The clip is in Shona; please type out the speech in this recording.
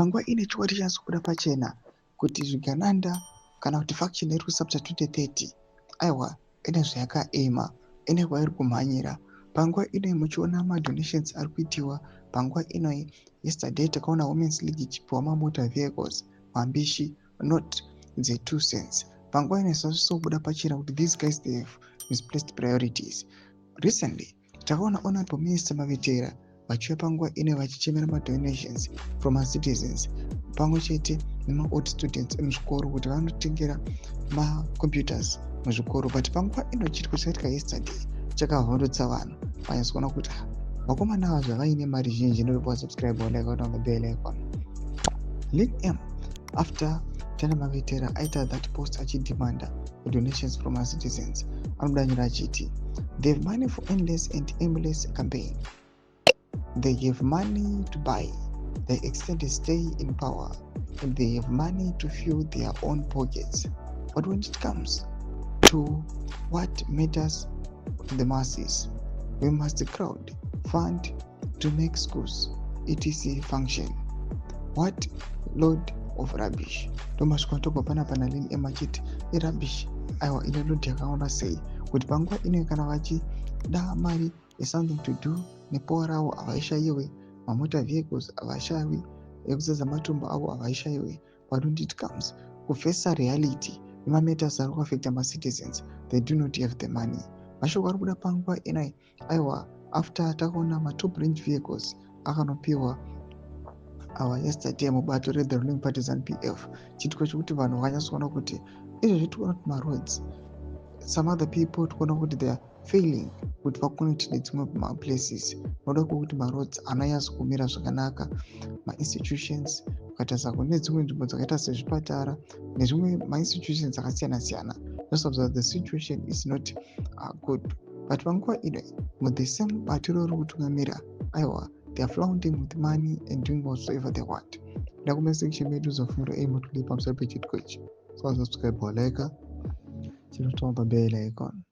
Panguva ine chokwadi chanyatsobuda pachena kuti zvigananda kana kuti faction iri kusapota 2030, aiwa, ine zvayakaema, ine kwairi kumhanyira. Panguva ino muchiona madonations ari kuitiwa panguva ino. Yesterday takaona Women's League ichipiwa mamotor vehicles mambishi, not the 2 cents. Panguva ino zvasvisobuda pachena kuti these guys, they have misplaced priorities. Recently takaona Honorable Minister Mavetera vachiuya panguva ino vachichemera madonations from macitizens pamwe chete nemaold students emuzvikoro kuti vanotengera macomputers muzvikoro. But panguva ino chitiko chakaitika yesterday chakavhundutsa vanhu, vanyatsokuona kuti vakomana ava zvavaine mari zhinji. Nokupa subscribe, like, on the bell icon. Lin M, after Tana Mavetera aita that post achidemanda donations from our citizens, anodanyira achiti they have money for endless and aimless campaign. They have money to buy their extended stay in power and they have money to fill their own pockets. But when it comes to what matters to the masses, we must crowd fund to make schools etc function. What load of rubbish! Ndomasvika tobva panapa naLin M achiti irubbish. Aiwa, ine load yakaona sei kuti panguva ino kana vachida mari yesomething to do nepower ravo havaishayiwe, mamotor vehicles havashayiwi, ekuzadza matumbu avo havaishayiwi, but when it comes kufesa reality nemameters ari kuaffecta macitizens, they do not have the money. Mashoko ari kubuda panguva inai, aiwa, after takaona matop range vehicles akanopiwa awa yesterday mubato rethe ruling party ZANU PF, chiitiko chekuti vanhu vakanyatsoona kuti izvezvi tikuona kuti maroads, some other people tikuona kuti they are failing kuti vaconnecte nedzimwe maplaces noda kwekuti maroads anonyatso kumira zvakanaka. Mainstitutions, ukatarisa kune dzimwe nzvimbo dzakaita sezvipatara nezvimwe mainstitutions akasiyana siyana, just the situation is not good. But panguva ino muthe same bato rori kutungamira, aiwa, they are flaunting with money and doing whatsoever they want. Ndakume section medu zofungura aimotuli pamusoro pechitiko ichi. So subscribe, walike, chinotomba bell icon.